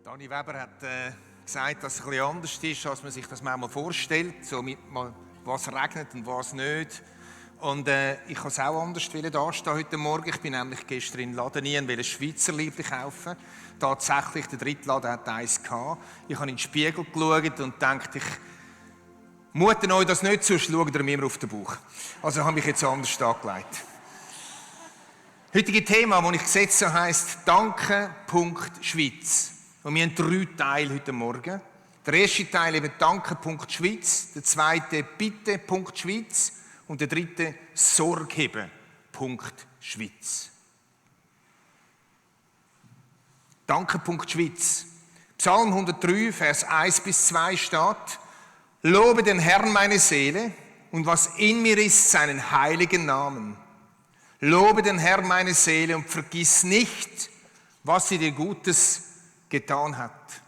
Dani Weber hat gesagt, dass es ein bisschen anders ist, als man sich das manchmal vorstellt. So mit was regnet und was nicht. Und ich wollte es auch anders dastehen heute Morgen. Ich bin nämlich gestern in den Laden rein und wollte ein Schweizer Liebling kaufen. Tatsächlich, der dritte Laden hat eins gehabt. Ich habe in den Spiegel geschaut und dachte, ich mute euch das nicht zu, schaut ihr mir auf den Bauch. Also habe ich mich jetzt anders angelegt. Das heutige Thema, das ich gesetzt habe, heisst Danke.Schweiz. Und wir haben 3 Teile heute Morgen. Der erste Teil eben Danke.Schweiz, der zweite Bitte.Schweiz und der dritte Sorgheben.Schweiz. Danke.Schweiz. Psalm 103, Vers 1 bis 2 steht: Lobe den Herrn meine Seele und was in mir ist, seinen heiligen Namen. Lobe den Herrn meine Seele und vergiss nicht, was sie dir Gutes getan hat.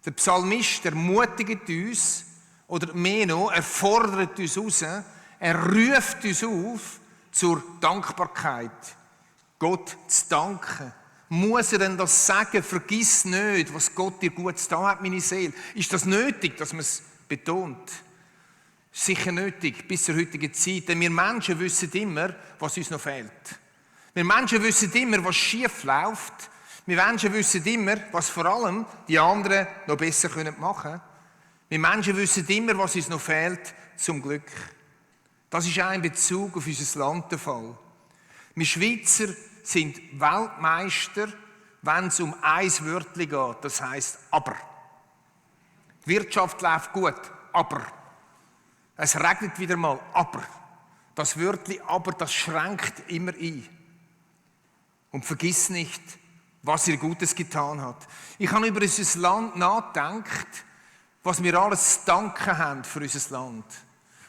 Der Psalmist ermutigt uns, oder mehr noch, er fordert uns raus, er ruft uns auf zur Dankbarkeit. Gott zu danken. Muss er denn das sagen? Vergiss nicht, was Gott dir gut getan hat, meine Seele. Ist das nötig, dass man es betont? Sicher nötig, bis zur heutigen Zeit. Denn wir Menschen wissen immer, was uns noch fehlt. Wir Menschen wissen immer, was schief läuft. Wir Menschen wissen immer, was vor allem die anderen noch besser machen können. Wir Menschen wissen immer, was uns noch fehlt, zum Glück. Das ist auch in Bezug auf unser Land der Fall. Wir Schweizer sind Weltmeister, wenn es um ein Wörtchen geht. Das heisst aber. Die Wirtschaft läuft gut, aber. Es regnet wieder mal, aber. Das Wörtchen aber, das schränkt immer ein. Und vergiss nicht, was ihr Gutes getan hat. Ich habe über unser Land nachgedacht, was wir alles zu danken haben für unser Land.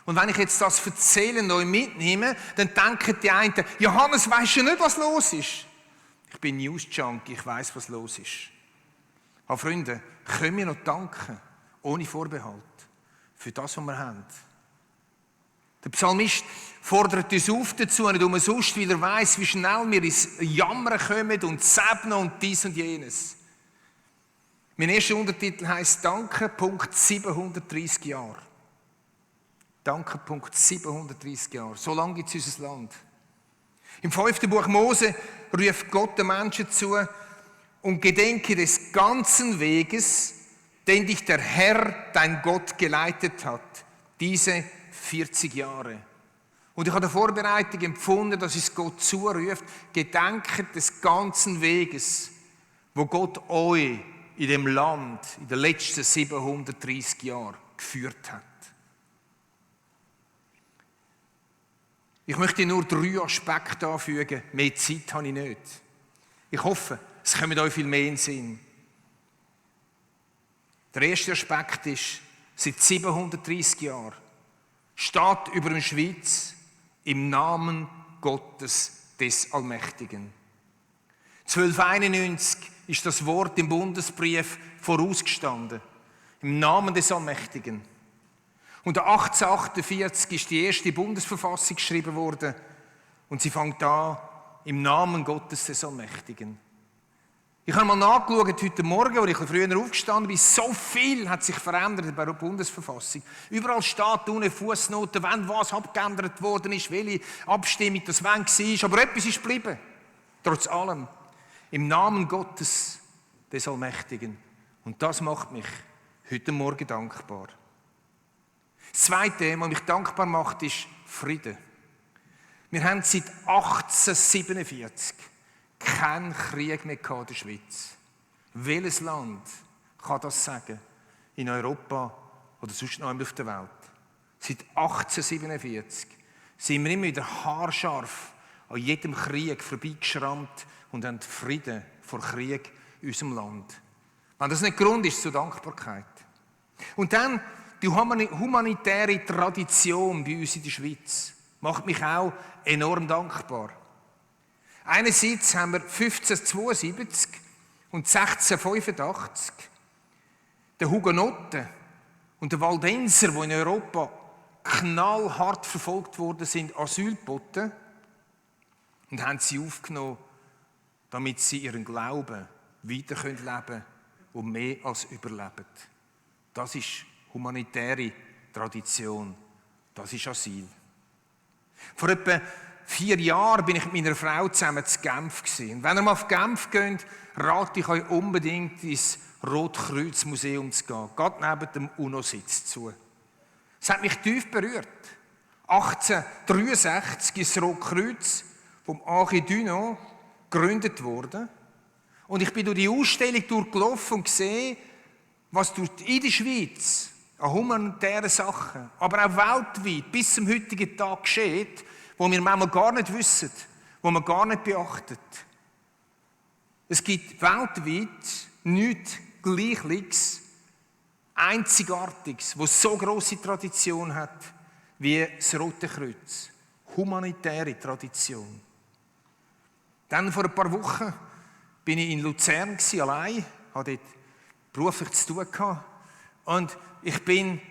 Und wenn ich jetzt das erzähle und euch mitnehme, dann denken die einen, Johannes, weisst du nicht, was los ist? Ich bin News-Junkie, ich weiss, was los ist. Aber Freunde, können wir noch danken, ohne Vorbehalt, für das, was wir haben? Der Psalmist fordert uns auf dazu, nicht umsonst, weil er weiss, wie schnell wir ins Jammern kommen und Säbnen und dies und jenes. Mein erster Untertitel heisst Danke.730 Jahre. Danke.730 Jahre. So lange gibt es unser Land. Im 5. Buch Mose ruft Gott den Menschen zu und gedenke des ganzen Weges, den dich der Herr, dein Gott, geleitet hat. Diese 40 Jahre. Und ich habe in der Vorbereitung empfunden, dass es Gott zuruft, gedenkt des ganzen Weges, wo Gott euch in dem Land in den letzten 730 Jahren geführt hat. Ich möchte nur 3 Aspekte anfügen. Mehr Zeit habe ich nicht. Ich hoffe, es kommt euch viel mehr in den Sinn. Der erste Aspekt ist, seit 730 Jahren steht über der Schweiz im Namen Gottes des Allmächtigen. 1291 ist das Wort im Bundesbrief vorausgestanden. Im Namen des Allmächtigen. Und 1848 ist die erste Bundesverfassung geschrieben worden. Und sie fängt an, im Namen Gottes des Allmächtigen. Ich habe mal nachgeschaut heute Morgen, als ich früher aufgestanden bin, so viel hat sich verändert bei der Bundesverfassung. Überall steht unten Fußnoten, wenn was abgeändert worden ist, welche Abstimmung das wann war. Aber etwas ist geblieben. Trotz allem. Im Namen Gottes des Allmächtigen. Und das macht mich heute Morgen dankbar. Das Zweite, was mich dankbar macht, ist Frieden. Wir haben seit 1847 keinen Krieg mehr in der Schweiz. Welches Land kann das sagen? In Europa oder sonst noch auf der Welt. Seit 1847 sind wir immer wieder haarscharf an jedem Krieg vorbeigeschrammt und haben Frieden vor Krieg in unserem Land. Wenn das nicht Grund ist zur Dankbarkeit. Und dann die humanitäre Tradition bei uns in der Schweiz macht mich auch enorm dankbar. Einerseits haben wir 1572 und 1685 den Hugenotten und den Waldenser, die in Europa knallhart verfolgt worden sind, Asyl geboten und haben sie aufgenommen, damit sie ihren Glauben weiter leben können und mehr als überleben. Das ist humanitäre Tradition. Das ist Asyl. Vor etwa 4 Jahren bin ich mit meiner Frau zusammen zu Genf gewesen. Und wenn ihr mal auf Genf geht, rate ich euch unbedingt ins Rotkreuz-Museum zu gehen. Geht neben dem UNO-Sitz zu. Es hat mich tief berührt. 1863 ist das Rotkreuz vom Henri Dunant gegründet worden. Und ich bin durch die Ausstellung durchgelaufen und gesehen, was in der Schweiz an humanitären Sachen, aber auch weltweit bis zum heutigen Tag geschieht, wo wir manchmal gar nicht wissen, wo man gar nicht beachtet. Es gibt weltweit nichts Gleichliches, Einzigartiges, das so grosse Tradition hat wie das Rote Kreuz. Humanitäre Tradition. Dann vor ein paar Wochen bin ich in Luzern allein, hatte dort beruflich zu tun gehabt. Und ich bin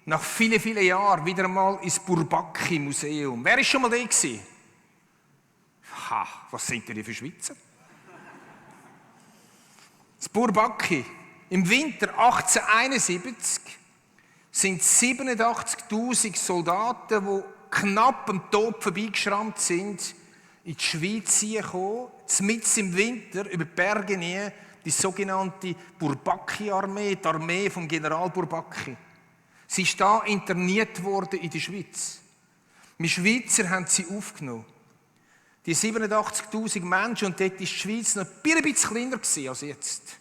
nach vielen, vielen Jahren wieder einmal ins Bourbaki-Museum. Wer war schon mal da gewesen? Ha, was sind denn die für Schweizer? Das Bourbaki. Im Winter 1871 sind 87'000 Soldaten, die knapp am Tod vorbeigeschrammt sind, in die Schweiz gekommen, mitten im Winter über die Berge nie, die sogenannte Bourbaki-Armee, die Armee vom General Bourbaki. Sie ist da interniert worden in der Schweiz. Wir Schweizer haben sie aufgenommen. Die 87'000 Menschen, und dort war die Schweiz noch ein bisschen kleiner als jetzt.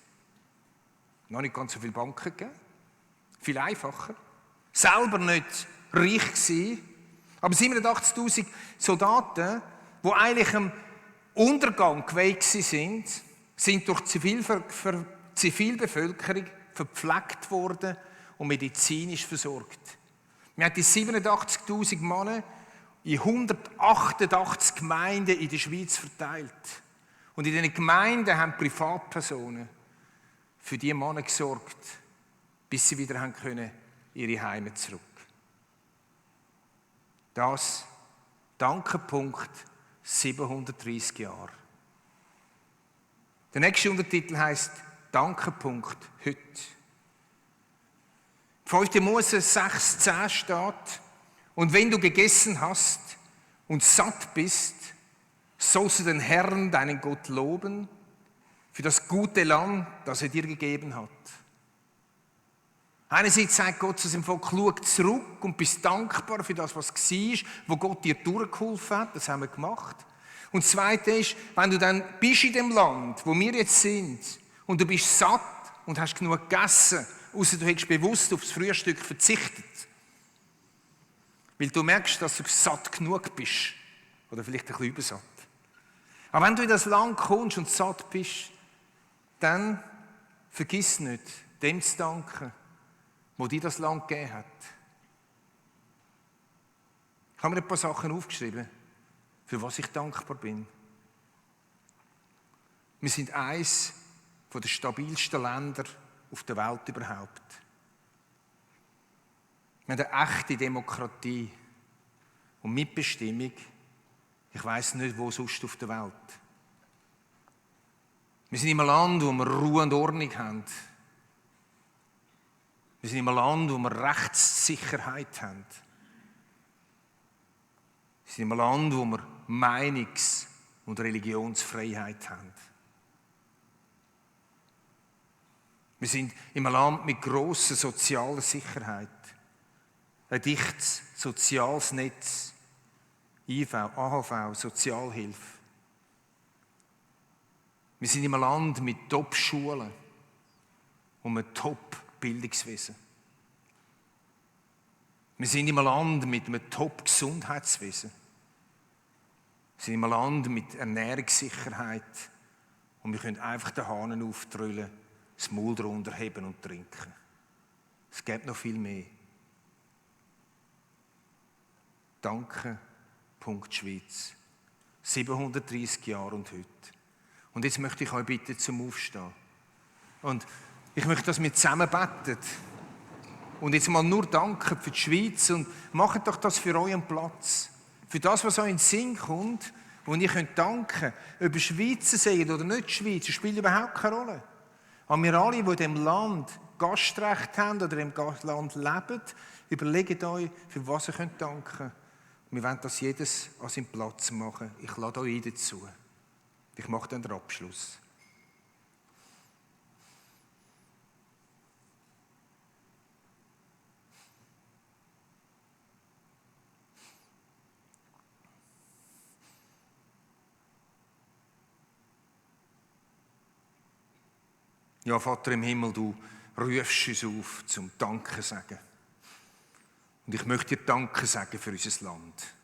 Noch nicht ganz so viele Banken gegeben. Viel einfacher. Selber nicht reich gewesen. Aber 87'000 Soldaten, die eigentlich am Untergang geweiht sind durch die Zivilbevölkerung verpflegt worden und medizinisch versorgt. Wir haben die 87'000 Männer in 188 Gemeinden in der Schweiz verteilt. Und in diesen Gemeinden haben Privatpersonen für diese Männer gesorgt, bis sie wieder haben können, ihre Heimat zurück. Das Dankepunkt 730 Jahre. Der nächste Untertitel heisst Dankepunkt heute. 5. Mose 6,10 steht: Und wenn du gegessen hast und satt bist, sollst du den Herrn, deinen Gott, loben für das gute Land, das er dir gegeben hat. Einerseits sagt Gott zu seinem Volk, schau zurück und bist dankbar für das, was war, wo Gott dir durchgeholfen hat. Das haben wir gemacht. Und das Zweite ist, wenn du dann bist in dem Land, wo wir jetzt sind, und du bist satt und hast genug gegessen, außer du hättest bewusst aufs Frühstück verzichtet, weil du merkst, dass du satt genug bist. Oder vielleicht ein bisschen übersatt. Aber wenn du in das Land kommst und satt bist, dann vergiss nicht, dem zu danken, wo dir das Land gegeben hat. Ich habe mir ein paar Sachen aufgeschrieben, für was ich dankbar bin. Wir sind eines der stabilsten Länder auf der Welt überhaupt. Wir haben eine echte Demokratie und Mitbestimmung. Ich weiss nicht, wo sonst auf der Welt. Wir sind in einem Land, wo wir Ruhe und Ordnung haben. Wir sind in einem Land, wo wir Rechtssicherheit haben. Wir sind in einem Land, wo wir Meinungs- und Religionsfreiheit haben. Wir sind in einem Land mit grosser sozialer Sicherheit. Ein dichtes soziales Netz, IV, AHV, Sozialhilfe. Wir sind in einem Land mit Top-Schulen und einem Top-Bildungswesen. Wir sind in einem Land mit einem Top-Gesundheitswesen. Wir sind in einem Land mit Ernährungssicherheit und wir können einfach den Hahn auftrüllen, das Maul drunter heben und trinken. Es gibt noch viel mehr. Danke, Punkt Schweiz. 730 Jahre und heute. Und jetzt möchte ich euch bitten, zum Aufstehen. Und ich möchte, dass wir zusammen beten. Und jetzt mal nur danken für die Schweiz und macht doch das für euren Platz. Für das, was euch in den Sinn kommt, wo ihr könnt danken. Ob ihr Schweizer seid oder nicht Schweizer, spielt überhaupt keine Rolle. Aber wir alle, die in diesem Land Gastrecht haben oder im Land leben, überlegt euch, für was ihr danken könnt. Wir wollen das jedes an seinem Platz machen. Ich lade euch dazu. Ich mache dann den Abschluss. Ja, Vater im Himmel, du rufst uns auf zum Danke sagen. Und ich möchte dir Danke sagen für unser Land.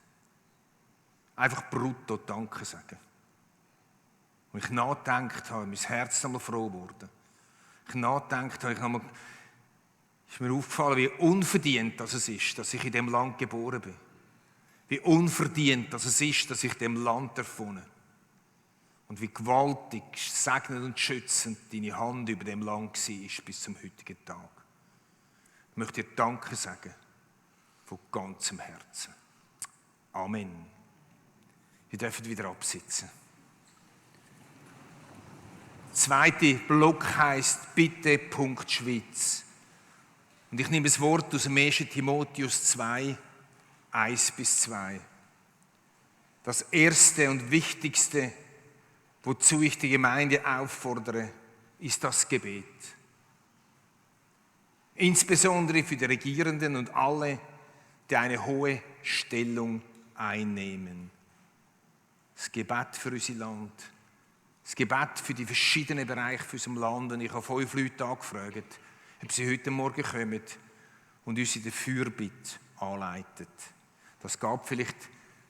Einfach brutto Danke sagen. Und ich nachgedacht habe, mein Herz einmal froh geworden. Ich nachgedacht habe, ist mir aufgefallen, wie unverdient das ist, dass ich in diesem Land geboren bin. Wie unverdient das ist, dass ich in diesem Land erfunden. Und wie gewaltig, segnend und schützend deine Hand über dem Land war bis zum heutigen Tag. Ich möchte dir Danke sagen, von ganzem Herzen. Amen. Wir dürfen wieder absitzen. Der zweite Block heisst Bitte Schweiz. Und ich nehme das Wort aus dem 1. Timotheus 2, 1-2. Das erste und wichtigste, wozu ich die Gemeinde auffordere, ist das Gebet. Insbesondere für die Regierenden und alle, die eine hohe Stellung einnehmen. Das Gebet für unser Land. Das Gebet für die verschiedenen Bereiche unseres Landes. Und ich habe 5 Leute angefragt, ob sie heute Morgen kommen und uns in der Fürbitte anleiten. Das geht vielleicht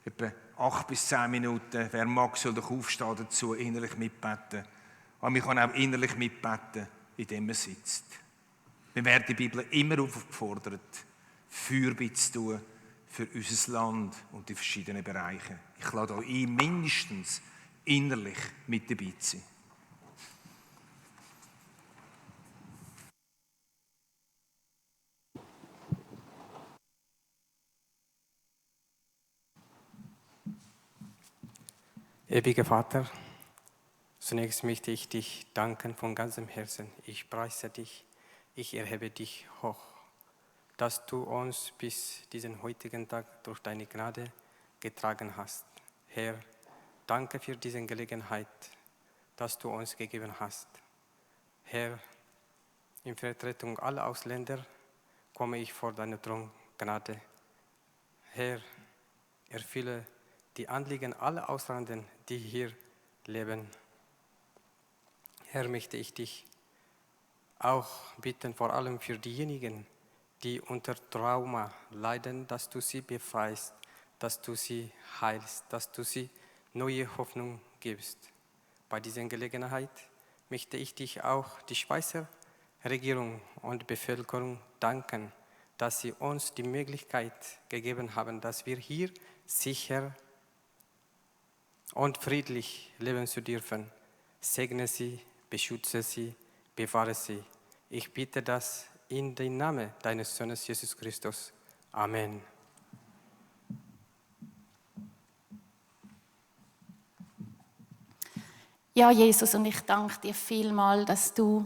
etwa 8 bis 10 Minuten. Wer mag, soll doch aufstehen dazu, innerlich mitbeten. Aber man kann auch innerlich mitbeten, indem man sitzt. Wir werden in der Bibel immer aufgefordert, Fürbitte zu tun für unser Land und die verschiedenen Bereiche. Ich lade euch ein, mindestens innerlich mit dabei zu sein. Ewiger Vater, zunächst möchte ich dich danken von ganzem Herzen. Ich preise dich, ich erhebe dich hoch, dass du uns bis diesen heutigen Tag durch deine Gnade getragen hast. Herr, danke für diese Gelegenheit, dass du uns gegeben hast. Herr, in Vertretung aller Ausländer komme ich vor deine Thron Gnade. Herr, erfülle die Anliegen aller Ausländer, die hier leben. Herr, möchte ich dich auch bitten, vor allem für diejenigen, die unter Trauma leiden, dass du sie befreist, dass du sie heilst, dass du sie neue Hoffnung gibst. Bei dieser Gelegenheit möchte ich dich auch die Schweizer Regierung und Bevölkerung danken, dass sie uns die Möglichkeit gegeben haben, dass wir hier sicher und friedlich leben zu dürfen. Segne sie, beschütze sie, bewahre sie. Ich bitte das in den Namen deines Sohnes Jesus Christus. Amen. Ja, Jesus, und ich danke dir vielmals, dass du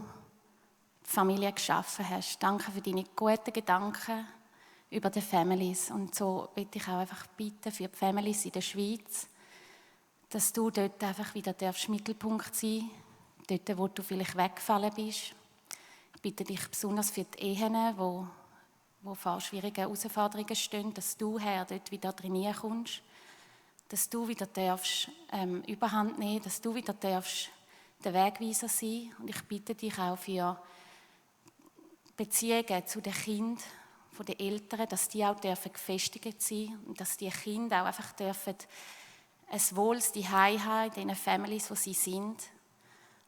die Familie geschaffen hast. Danke für deine guten Gedanken über die Families. Und so bitte ich auch einfach bitten für die Families in der Schweiz, dass du dort einfach wieder Mittelpunkt sein darfst, dort, wo du vielleicht weggefallen bist. Ich bitte dich besonders für die Ehen, wo vor schwierigen Herausforderungen stehen, dass du, Herr, dort wieder trainieren kommst, dass du wieder darfst, Überhand nehmen, dass du wieder darfst, der Wegweiser sein. Und ich bitte dich auch für Beziehungen zu den Kindern, von den Eltern, dass die auch dürfen gefestigt sein und dass die Kinder auch einfach dürfen ein wohles Zuhause haben in den Families, wo sie sind.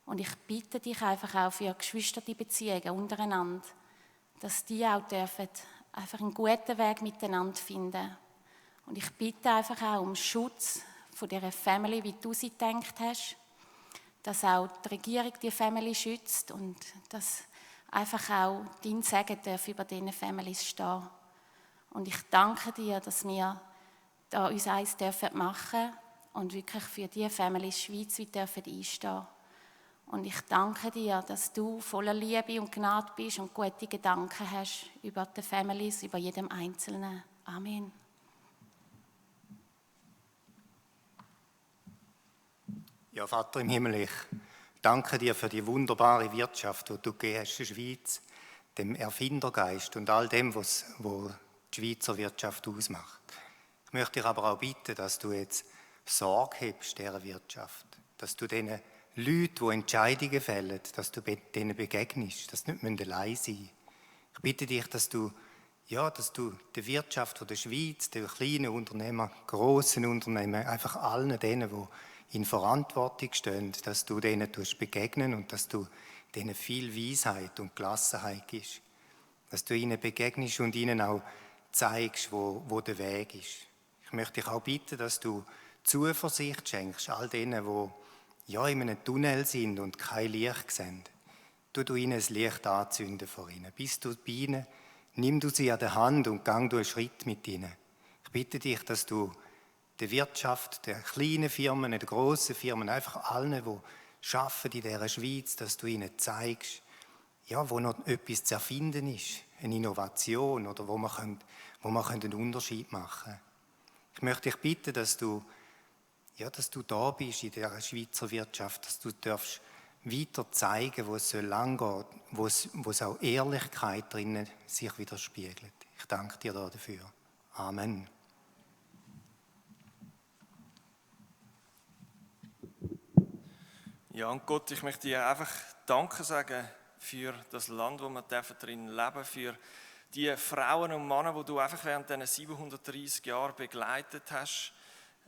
Und ich bitte dich einfach auch für Geschwisterbeziehungen untereinander, dass die auch dürfen einfach einen guten Weg miteinander finden. Und ich bitte einfach auch um Schutz von dieser Family, wie du sie gedacht hast, dass auch die Regierung die Family schützt und dass einfach auch dein Segen darf über diesen Families stehen. Und ich danke dir, dass wir da uns eins machen dürfen und wirklich für die Families schweizweit dürfen einstehen. Und ich danke dir, dass du voller Liebe und Gnade bist und gute Gedanken hast über die Families, über jedem Einzelnen. Amen. Ja, Vater im Himmel, ich danke dir für die wunderbare Wirtschaft, die du gegeben hast der Schweiz, dem Erfindergeist und all dem, was die Schweizer Wirtschaft ausmacht. Ich möchte dich aber auch bitten, dass du jetzt Sorge hebst dieser Wirtschaft, dass du diesen Leuten, die Entscheidungen fällen, dass du denen begegnest, dass sie nicht allein sein müssen. Ich bitte dich, dass du der Wirtschaft der Schweiz, den kleinen Unternehmen, grossen Unternehmen, einfach allen denen, die in Verantwortung stehen, dass du denen begegnen und dass du denen viel Weisheit und Gelassenheit gibst. Dass du ihnen begegnest und ihnen auch zeigst, wo der Weg ist. Ich möchte dich auch bitten, dass du Zuversicht schenkst, all denen, die in einem Tunnel sind und kein Licht sehen. Du ihnen das Licht anzünden vor ihnen. Bist du bei ihnen, nimm du sie an der Hand und gang du einen Schritt mit ihnen. Ich bitte dich, dass du der Wirtschaft, der kleinen Firmen, der grossen Firmen, einfach allen, die arbeiten in dieser Schweiz, dass du ihnen zeigst, wo noch etwas zu erfinden ist, eine Innovation oder wo wir einen Unterschied machen können. Ich möchte dich bitten, dass du da bist in dieser Schweizer Wirtschaft, dass du darfst weiter zeigen, wo es lang geht, wo es auch Ehrlichkeit drinnen sich widerspiegelt. Ich danke dir dafür. Amen. Ja, und Gott, ich möchte dir einfach Danke sagen für das Land, wo wir drin leben, für die Frauen und Männer, die du einfach während diesen 730 Jahren begleitet hast.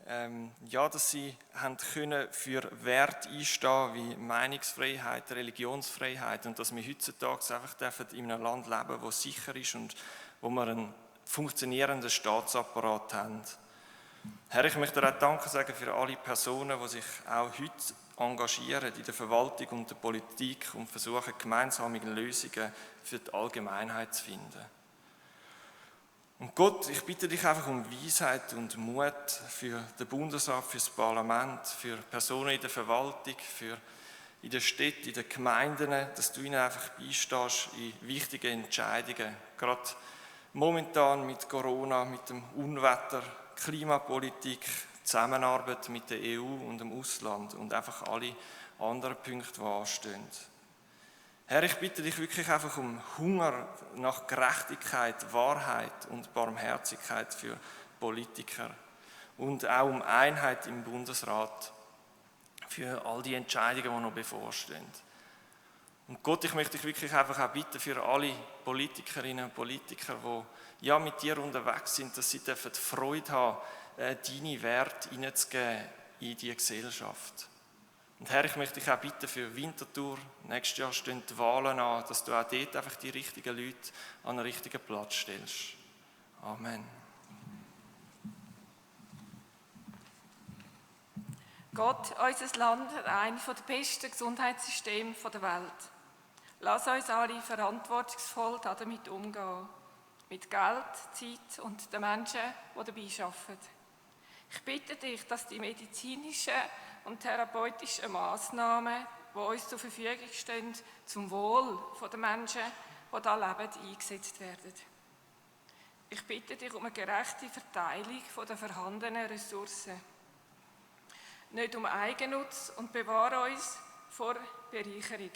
Dass sie haben können für Werte einstehen wie Meinungsfreiheit, Religionsfreiheit und dass wir heutzutage einfach in einem Land leben, das sicher ist und wo wir einen funktionierenden Staatsapparat haben. Herr, ich möchte dir auch Danke sagen für alle Personen, die sich auch heute engagieren in der Verwaltung und der Politik und versuchen, gemeinsame Lösungen für die Allgemeinheit zu finden. Und Gott, ich bitte dich einfach um Weisheit und Mut für den Bundesrat, für das Parlament, für Personen in der Verwaltung, für in den Städten, in den Gemeinden, dass du ihnen einfach beistehst in wichtigen Entscheidungen. Gerade momentan mit Corona, mit dem Unwetter, Klimapolitik, Zusammenarbeit mit der EU und dem Ausland und einfach alle anderen Punkte, die anstehen. Herr, ich bitte dich wirklich einfach um Hunger nach Gerechtigkeit, Wahrheit und Barmherzigkeit für Politiker und auch um Einheit im Bundesrat für all die Entscheidungen, die noch bevorstehen. Und Gott, ich möchte dich wirklich einfach auch bitten für alle Politikerinnen und Politiker, die mit dir unterwegs sind, dass sie Freude haben, deine Werte hineinzugeben in die Gesellschaft. Und Herr, ich möchte dich auch bitten für Winterthur. Nächstes Jahr stehen die Wahlen an, dass du auch dort einfach die richtigen Leute an den richtigen Platz stellst. Amen. Gott, unser Land hat eines der besten Gesundheitssysteme der Welt. Lass uns alle verantwortungsvoll damit umgehen. Mit Geld, Zeit und den Menschen, die dabei arbeiten. Ich bitte dich, dass die medizinischen und therapeutischen Massnahmen, die uns zur Verfügung stehen, zum Wohl der Menschen, die hier leben, eingesetzt werden. Ich bitte dich um eine gerechte Verteilung der vorhandenen Ressourcen. Nicht um Eigennutz und bewahre uns vor Bereicherung.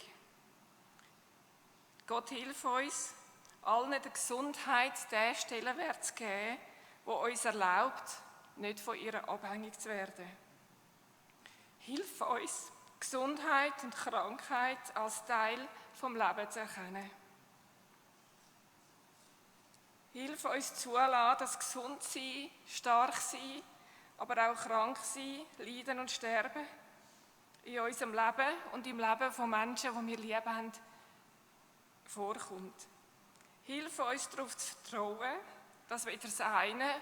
Gott, hilf uns, allen der Gesundheit den Stellenwert zu geben, der uns erlaubt, nicht von ihr abhängig zu werden. Hilf uns, Gesundheit und Krankheit als Teil vom Lebens zu erkennen. Hilf uns zulassen, dass gesund sein, stark sein, aber auch krank sein, leiden und sterben in unserem Leben und im Leben von Menschen, die wir lieb haben, vorkommt. Hilf uns darauf zu vertrauen, dass weder das eine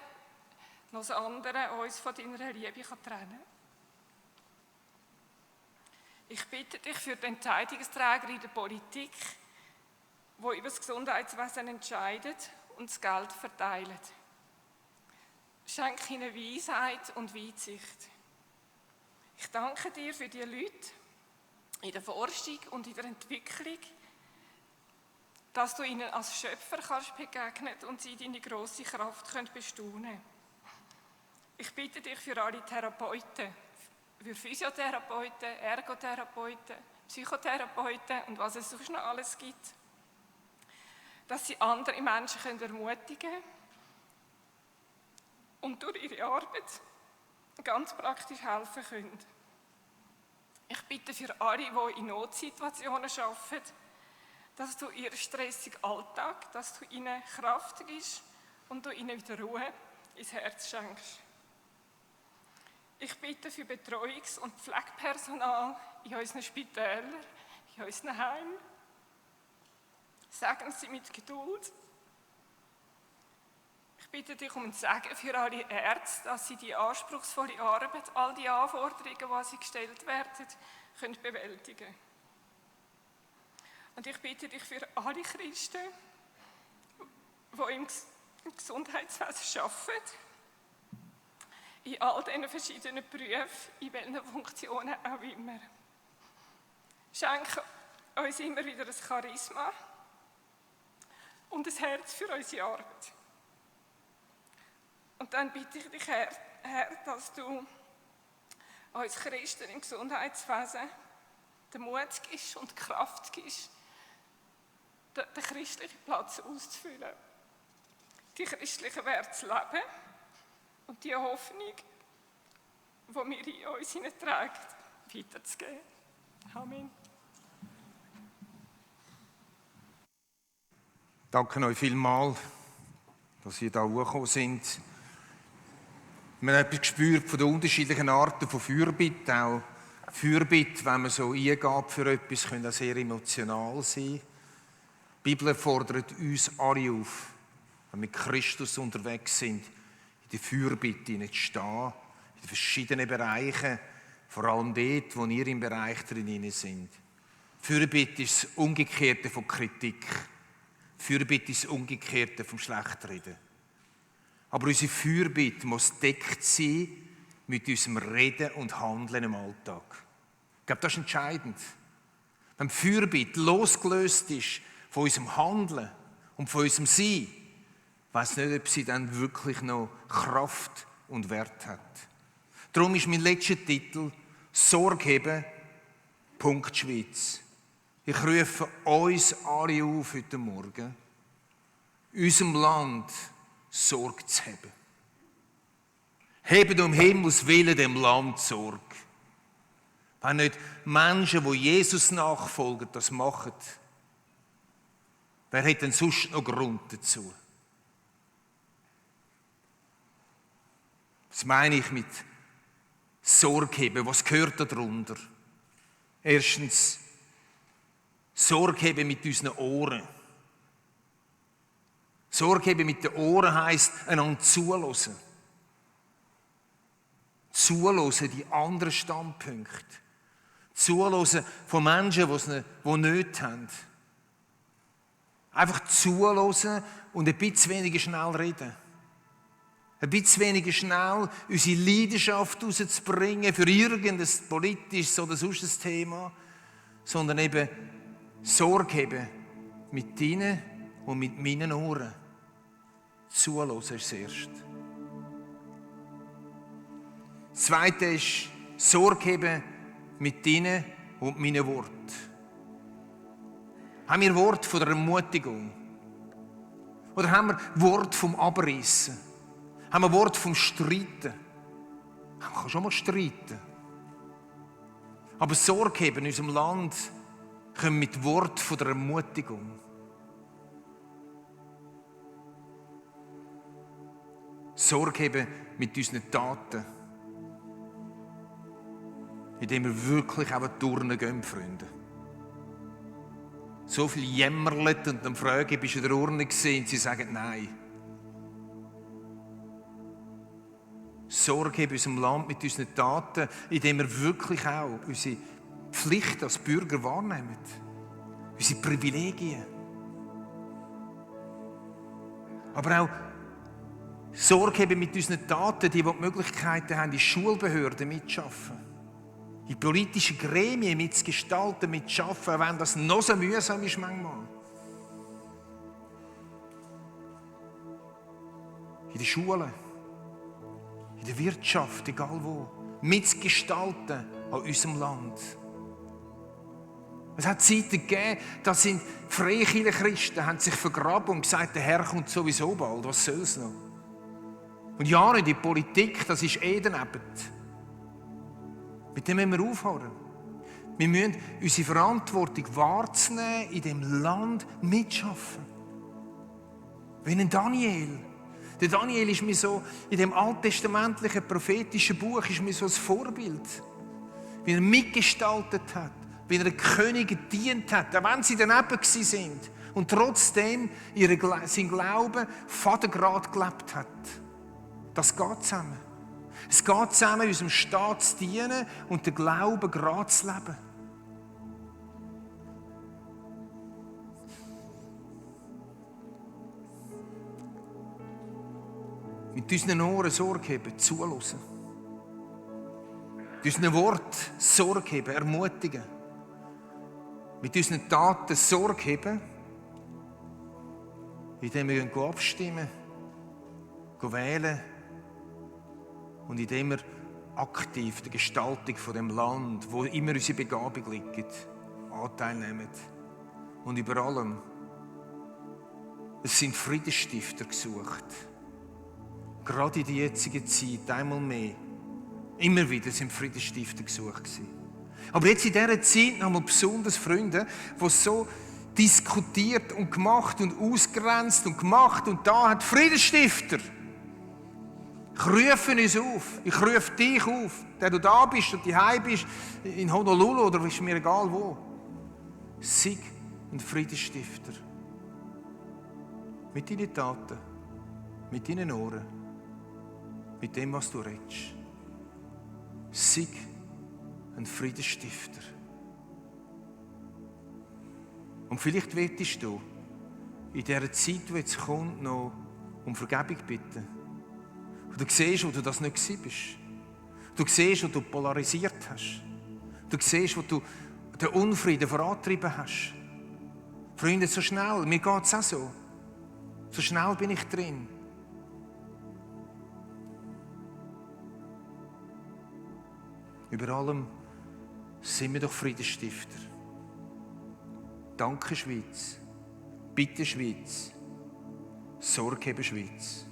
noch das andere uns von deiner Liebe trennen kann. Ich bitte dich für die Entscheidungsträger in der Politik, die über das Gesundheitswesen entscheiden und das Geld verteilen. Schenk ihnen Weisheit und Weitsicht. Ich danke dir für die Leute, in der Forschung und in der Entwicklung, dass du ihnen als Schöpfer kannst begegnen und sie deine grosse Kraft können bestaunen. Ich bitte dich für alle Therapeuten, für Physiotherapeuten, Ergotherapeuten, Psychotherapeuten und was es sonst noch alles gibt, dass sie andere Menschen ermutigen können und durch ihre Arbeit ganz praktisch helfen können. Ich bitte für alle, die in Notsituationen arbeiten, dass du ihren stressigen Alltag, dass du ihnen Kraft gibst und du ihnen wieder Ruhe ins Herz schenkst. Ich bitte für Betreuungs- und Pflegepersonal in unseren Spitälern, in unseren Heimen. Segne sie mit Geduld. Ich bitte dich um ein Segen für alle Ärzte, dass sie die anspruchsvolle Arbeit, all die Anforderungen, die an sie gestellt werden, können bewältigen. Und ich bitte dich für alle Christen, die im Gesundheitswesen arbeiten, in all diesen verschiedenen Berufen, in welchen Funktionen auch immer. Schenke uns immer wieder ein Charisma und ein Herz für unsere Arbeit. Und dann bitte ich dich, Herr, dass du uns Christen im Gesundheitswesen den Mut gibst und die Kraft gibst, den christlichen Platz auszufüllen, die christlichen Werte zu leben und die Hoffnung, die wir in uns hineintragen, weiterzugeben. Amen. Danke euch vielmals, dass ihr da hochgekommen sind. Wir haben etwas gespürt von den unterschiedlichen Arten von Fürbitte. Auch Fürbitte, wenn man so eingeht für etwas, können auch sehr emotional sein. Die Bibel fordert uns alle auf, wenn wir mit Christus unterwegs sind, in der Fürbitte zu stehen, in den verschiedenen Bereichen, vor allem dort, wo ihr im Bereich drin sind. Fürbitte ist das Umgekehrte von Kritik. Fürbitte ist das Umgekehrte vom Schlechtreden. Aber unsere Fürbitte muss deckt sein mit unserem Reden und Handeln im Alltag. Ich glaube, das ist entscheidend. Wenn Fürbitte losgelöst ist von unserem Handeln und von unserem Sein, weiss nicht, ob sie dann wirklich noch Kraft und Wert hat. Darum ist mein letzter Titel «Sorge haben, Punkt Schweiz». Ich rufe uns alle auf heute Morgen, unserem Land Sorge zu haben. Hebt um Himmels Willen dem Land Sorge. Wenn nicht Menschen, die Jesus nachfolgen, das machen, wer hat denn sonst noch Grund dazu? Was meine ich mit Sorge haben? Was gehört darunter? Erstens, Sorge haben mit unseren Ohren. Sorge haben mit den Ohren heisst, einander zuhören. Zuhören, die anderen Standpunkte. Zuhören von Menschen, die nichts haben. Einfach zuhören und ein bisschen weniger schnell reden. Ein bisschen weniger schnell unsere Leidenschaft rauszubringen für irgendein politisches oder sonst Thema, sondern eben Sorge haben mit deinen und mit meinen Ohren. Zuhören ist das Erste. Das Zweite ist Sorge haben mit deinen und meinen Worten. Haben wir Wort von der Ermutigung? Oder haben wir Wort vom Abreißen? Haben wir Wort vom Streiten? Man kann schon mal streiten. Aber Sorge haben in unserem Land können mit Wort von der Ermutigung. Sorge haben mit unseren Taten. Indem wir wirklich auch Turnen gehen, Freunde. So viel jämmerlet und dann frage ich, bist du in der Urne gewesen? Und sie sagen nein. Sorge haben in unserem Land mit unseren Taten, indem wir wirklich auch unsere Pflicht als Bürger wahrnehmen. Unsere Privilegien. Aber auch Sorge haben mit unseren Taten, die Möglichkeiten haben, in Schulbehörden mitzuarbeiten. in politischen Gremien mitzugestalten, mitzuschaffen, auch wenn das noch so mühsam ist manchmal. In den Schulen, in der Wirtschaft, egal wo, mitzugestalten an unserem Land. Es hat Zeiten gegeben, da sind Freikirchenchristen, haben sich vergraben und gesagt, der Herr kommt sowieso bald, was soll es noch? Und ja, in die Politik, das ist daneben. Mit dem müssen wir aufhören. Wir müssen unsere Verantwortung wahrzunehmen, in dem Land mitschaffen. Wie ein Daniel. Der Daniel ist mir so, in dem alttestamentlichen prophetischen Buch, ist mir so ein Vorbild. Wie er mitgestaltet hat, wie er den Königen gedient hat, auch wenn sie daneben sind und trotzdem sein Glauben Vatergrad gelebt hat. Das geht zusammen. Es geht zusammen, unserem Staat zu dienen und den Glauben gerade zu leben. Mit unseren Ohren Sorge haben, zuhören. Mit unseren Worten Sorge haben, ermutigen. Mit unseren Taten Sorge haben, indem wir abstimmen, wählen und indem wir aktiv der Gestaltung von dem Land, wo immer unsere Begabung liegt, Anteil nehmen. Und über allem, es sind Friedensstifter gesucht. Gerade in der jetzigen Zeit, einmal mehr, immer wieder sind Friedensstifter gesucht gewesen. Aber jetzt in dieser Zeit haben wir besonders Freunde, die so diskutiert und gemacht und ausgrenzt und gemacht und da hat Friedensstifter. Ich rufe uns auf, ich rufe dich auf, der du da bist und daheim bist, in Honolulu oder ist mir egal wo. Sei ein Friedensstifter. Mit deinen Taten, mit deinen Ohren, mit dem, was du redest. Sei ein Friedensstifter. Und vielleicht wettest du in dieser Zeit, die jetzt kommt, noch um Vergebung bitten. Und du siehst, wo du das nicht gewesen bist. Du siehst, wo du polarisiert hast. Du siehst, wo du den Unfrieden vorangetrieben hast. Freunde, so schnell, mir geht es auch so. So schnell bin ich drin. Über allem sind wir doch Friedensstifter. Danke Schweiz, bitte Schweiz, Sorge haben Schweiz.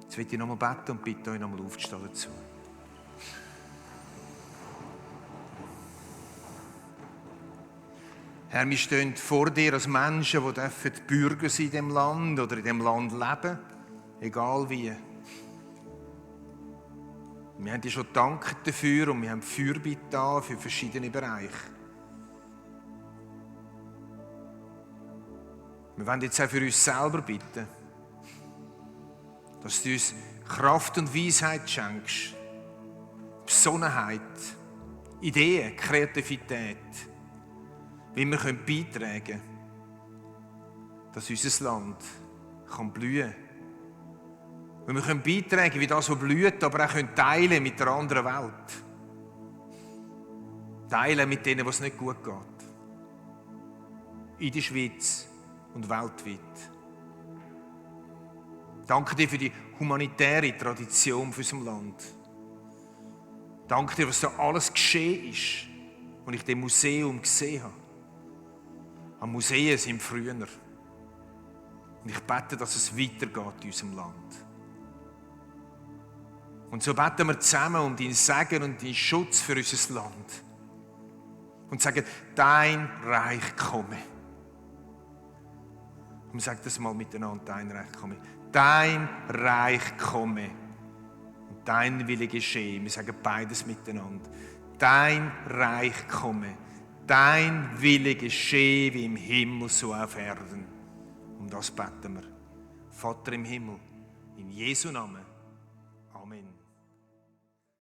Jetzt will ich nochmal beten und bitte euch nochmal aufzustehen dazu. Herr, wir stehen vor dir als Menschen, die Bürger sein in diesem Land oder in diesem Land leben, egal wie. Wir haben dir schon gedankt dafür und wir haben Fürbitte da für verschiedene Bereiche. Wir wollen jetzt auch für uns selber bitten, dass du uns Kraft und Weisheit schenkst, Besonnenheit, Ideen, Kreativität, wie wir beitragen können, dass unser Land blühen kann. Und wir können beitragen, wie das, was blüht, aber auch teilen mit der anderen Welt. Teilen mit denen, was nicht gut geht. In der Schweiz und weltweit. Danke dir für die humanitäre Tradition für unser Land. Danke dir, was da alles geschehen ist, was ich im Museum gesehen habe. Am Museen sind früher. Und ich bete, dass es weitergeht in unserem Land. Und so beten wir zusammen um deinen Segen und deinen Schutz für unser Land. Und sagen, dein Reich komme. Und wir sagen das mal miteinander, dein Reich komme. Dein Reich komme. Und dein Wille geschehe. Wir sagen beides miteinander. Dein Reich komme. Dein Wille geschehe wie im Himmel, so auf Erden. Um das beten wir. Vater im Himmel, in Jesu Namen.